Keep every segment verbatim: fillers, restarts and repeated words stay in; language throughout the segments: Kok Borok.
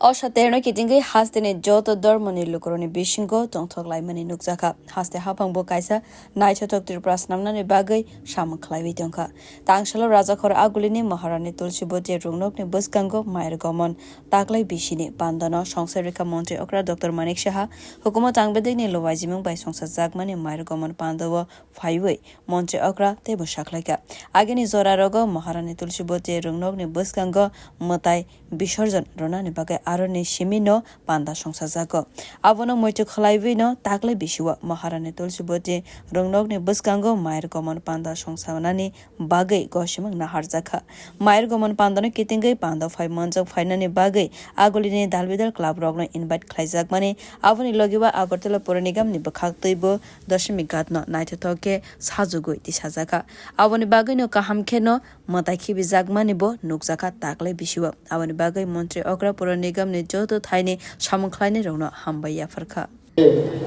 O saterno kitingwi hasteni joto dormoni lukurokni bisingo tongthok laimani nukjakha. Haste haphangbo kaisa naithothok Tripura snamnani bagwi samung khlaiwi tongkha. Tangsalo Rajakhor Agulini Maharani Tulsiboti Rungnokni bwskango Mayar Gomon taklai bisini pandano Songsa Rikha Montri Okra Doctor Manik Saha hukumo tangbedekni luaijimung bai songsajakmani Mayar Gomon pandao phaiwi Montri Okra teibo sakhlaikha. Agini jorarogo Maharani Tulsiboti Rungnokni bwskango mwtai bisorjon rwnani bagwi aroni simino panda songsajago. Abono muitu khlaiwino taklai bisio Maharani Tulsiboti Rungnokni bwskango Mayar Gomon panda songsanani bagwi gosimung naharjakha. Mayar Gomon pandano kitingwi panda phai manjak phainani bagwi Agulini dalbidal club rokno invite khlaijakmani, aboni logiba Agartala Pura Nigamni bwkhak twibo Doshimi Ghatno naithothok khe sajugwi tisajakha. Aboni bagwino kaham kheno mwtai khibijakmani bo nukjakha taklai bisio. Aboni bagwi Montri Okra Pura Nigamni joto thaini samung khlainairokno hambai yapharkha.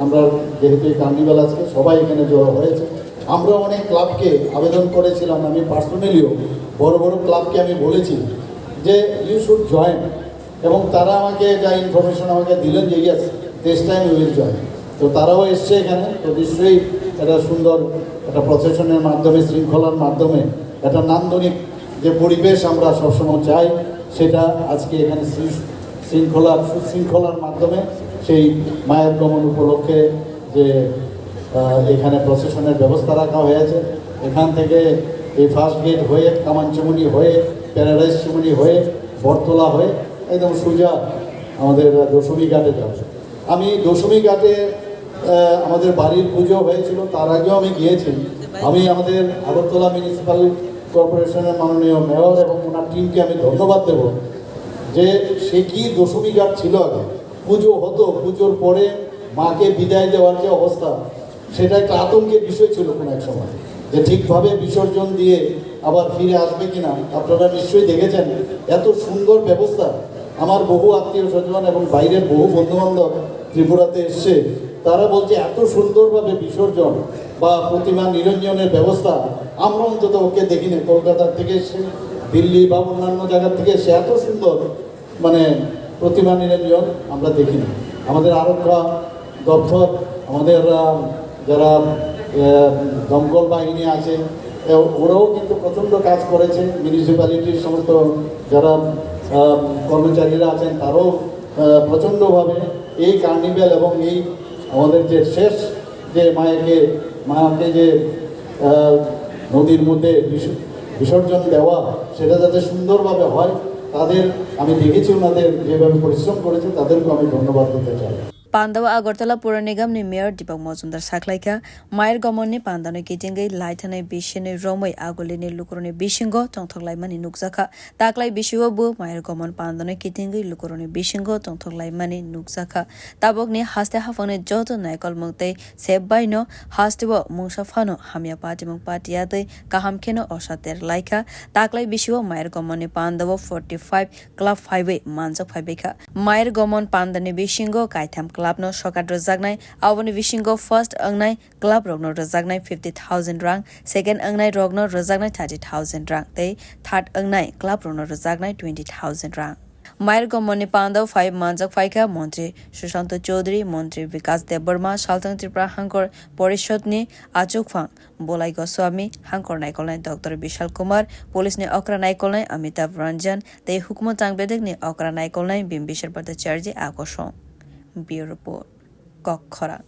আমরা যেহেতু এই কার্নিভাল আজকে সবাই এখানে জড়ো হয়েছে, আমরা অনেক ক্লাবকে আবেদন করেছিলাম, আমি পার্সোনালিও বড় বড় ক্লাবকে আমি বলেছি যে ইউ শুড জয়েন, এবং তারা আমাকে যা ইনফরমেশন আমাকে দিলেন যে yes, this time we will join. তো তারাও এসছে এখানে, তো নিশ্চয়ই একটা সুন্দর একটা প্রসেশনের মাধ্যমে, শৃঙ্খলার মাধ্যমে একটা নান্দনিক যে পরিবেশ আমরা সবসময় চাই, সেটা আজকে এখানে শৃ- শৃঙ্খলা, সুশৃঙ্খলার মাধ্যমে সেই মায়ের গমন উপলক্ষে যে আহ, এখানে প্রসেশনের ব্যবস্থা রাখা হয়েছে। এখান থেকে এই ফার্স্ট গেট হয়ে, কামানচুমুনি হয়ে, প্যারাডাইস চুমুনি হয়ে, বটতলা হয়ে একদম সোজা আমাদের দশমী ঘাটে যাবে। আমি দশমী ঘাটে আহ, আমাদের বাড়ির পুজো হয়েছিল, তার আগেও আমি গিয়েছি। আমি আমাদের আগরতলা মিউনিসিপ্যাল কর্পোরেশনের মাননীয় মেয়র এবং ওনার টিমকে আমি ধন্যবাদ দেব যে সে কি দশমী ঘাট ছিল আগে। পুজো হতো, পুজোর পরে মাকে বিদায় দেওয়ার যে অবস্থা, সেটা একটা আতঙ্কের বিষয় ছিল কোনো এক সময়, যে ঠিকভাবে বিসর্জন দিয়ে আবার ফিরে আসবে কিনা। আপনারা নিশ্চয়ই দেখেছেন এত সুন্দর ব্যবস্থা। আমার বহু আত্মীয় স্বজন এবং বাইরের বহু বন্ধু বান্ধব ত্রিপুরাতে এসছে, তারা বলছে এত সুন্দরভাবে বিসর্জন বা প্রতিমা নিরঞ্জনের ব্যবস্থা আমরা অন্তত ওকে দেখিনি। কলকাতা থেকে এসছে, দিল্লি বা অন্যান্য জায়গা থেকে এসছে, এত সুন্দর মানে প্রতিমা নিরঞ্জন আমরা দেখি না। আমাদের আরক্ষা দপ্তর, আমাদের আহ, যারা আহ, দমকল বাহিনী আছে, এ- ওরাও কিন্তু প্রচণ্ড কাজ করেছে। মিউনিসিপ্যালিটির সমস্ত যারা আহ, কর্মচারীরা আছেন, তারাও আহ, প্রচণ্ডভাবে এই কার্নিভ্যাল এবং এই আমাদের যে শেষ যে মায়াকে মাকে যে আহ, নদীর মধ্যে বিস- বিসর্জন দেওয়া, সেটা যাতে সুন্দরভাবে হয়, তাদের আমি দেখেছি ওনাদের যেভাবে পরিশ্রম করেছে, তাদেরকে আমি ধন্যবাদ দিতে চাই। Pandao Agartala Pura Nigamni Mayor Deepak Majumdar sakhlaikha, Mayar Gomonni pandano kitingwi laithanai bisinwi romwi Agulini lukurokni bisingo tongthok laimani nukjakha. Taklai bisio bo Mayar Gomon pandano kitingwi lukurokni bisingo tongthok laimani nukjakha. Tabokni haste haphangni joto naikolmung tei sep baino hasteo mungsa phano hamya patimung patiya tei kaham kheno osa ter laikha. Taklai bisio Mayar Gomonni pandao forty five club phaiwi manjak phaibaikha. Mayar Gomon pandani bisingo kaitham clubno sokat rwjaknai, aboni bisingo first wngnai club rokno rwjaknai fifty thousand rang, second wngnai rokno rwjaknai thirty thousand rang tei third wngnai club rokno rwjaknai twenty thousand rang. Mayar Gomonni pandao phai manjak phaikha Montri Sushanto Chowdhury, Montri Vikas Debbarma, Saltang Tripura Hangkor Porishodni achukphang Bolai Goswami, Hangkor naikolnai Doctor Bishal Kumar, Police ni okra naikolnai Amitabh Ranjan tei hukumu tangbedekni okra naikolnai Bimbisar Bhattacharjee akosong. Bureau Report, Kokkhorang.